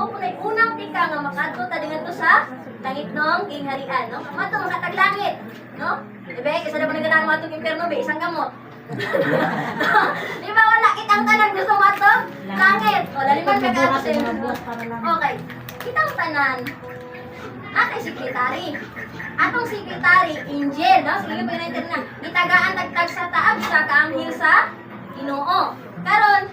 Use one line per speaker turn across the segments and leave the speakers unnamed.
Mao po na'y unang tika nga makadto ta dingadto sa langitnong gingharian, no? Mato mga langit, no? Di ba? Kasi na pa naganahan mo atong impyerno, be, isang kamot. Di ba wala kitang tanan gusto mato? Langit. O, laliman ka ka sa. Okay. Kitang tanan. Atay secretary. Atong secretary, angel, no? Sige pa yun na. Gitagaan tagtag sa taab sa kaanghel sa Ginoo. Karon,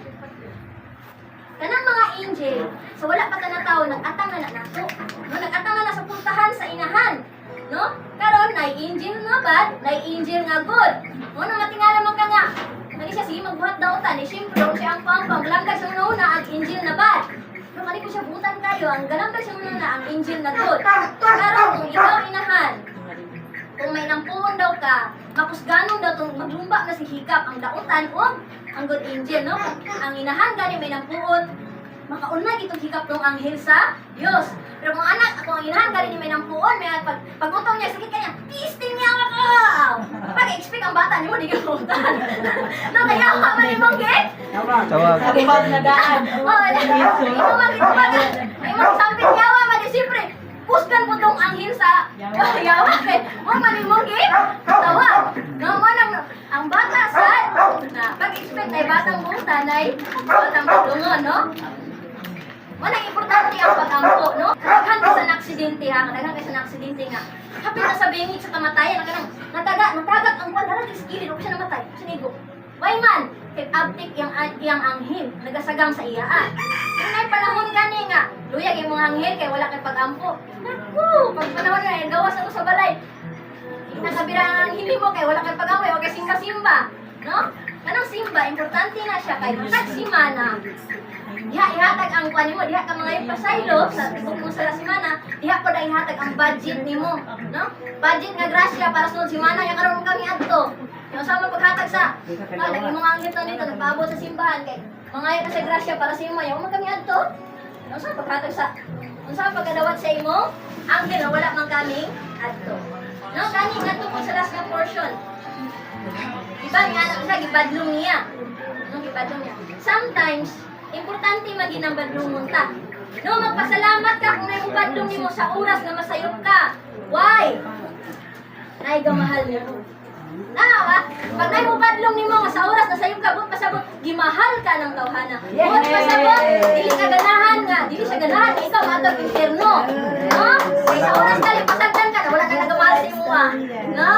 kanang mga angel, sa wala pa ka tawo, nag-atang na na nato. No, nag-atang na na sa puntahan sa inahan. No? Karon nay angel nga bad, nay angel nga good. Mo na matingala man ka nga. Nagi siya sige magbuhat daw ta ni syempre siya ang pampang galamdag sa una ang angel na bad. Pero kani ko siya butan kayo, ang galamdag sa una ang angel na good. Karon kung ikaw inahan, kung may nampuon daw ka, makusganon daw tong maglumba na si hikap ang dautan o ang good angel, no? Ang inahan gani may nampuon, makauna gitong hikap tong anghel sa Dios. Pero kung anak, ako ang inahan gani ni may nampuon, may pag pagutong niya, sakit kanya, pisting niya ako. Pag-expect ang bata nimo di ka utan. No, kaya ka man imong gi?
Tawag.
Tawag na daan.
Oh, imo man ito imong sampit yawa man di siyempre. Kusgan po tong anghel sa yawa kay mo man imong gi tawa. No mo nang ang bata sa na pag-expect ay batang buta nay batang budungon, no? Wala importante ang pag-ampo, no? Kadaghan kay sa aksidente ha, kadaghan kay sa aksidente nga. Hapit na sa bingit sa kamatayan, kanang nataga, natagak ang kwan, dara sa gilid, siya namatay, siya nigo. Why man? Kay abtik yang iyang anghel, nagasagang sa iya. Ah. Kung nay panahon gani nga, luyag imong anghel kay wala kay pag-ampo. Naku, pag panahon nga gawas ako sa balay. Nakabira ang anghel mo kay wala kay pag-ampo, wala kay simba-simba, no? Kanang simba, importante na siya kay tag simana. Diha ihatag ang kuan nimo, diha ka mga pasaylo sa tibok mo sa simana, diha po na ihatag ang budget nimo, no? Budget nga grasya para sunod simana ya karon kami adto. Yung sa mga paghatag sa ah, nag imong anghel to nito nagpaabot sa simbahan kay mangayo ka sa grasya para sa imo, yaw man kami adto. Yung sa paghatag sa unsa pagkadawat sa imo, anghel na wala man kaming adto. No, kani ngadto po sa last nga portion. Diba nga anak siya, gibadlong niya. No, gibadlong niya. Sometimes, importante maging ang badlungon ta. No, magpasalamat ka kung may badlong nimo sa oras nga masayop ka. Why? Ay, gamahal niyo. Tama ba? Pag nay mo badlong nimo nga sa oras na sayop ka, but pasabot, gimahal ka ng tawhana. But pasabot, dili ka ganahan nga, dili siya ganahan nga ikaw maadtog impyerno. No? Kay sa oras ka pasagdan ka na wala ka nagamahal sa imo ah. No?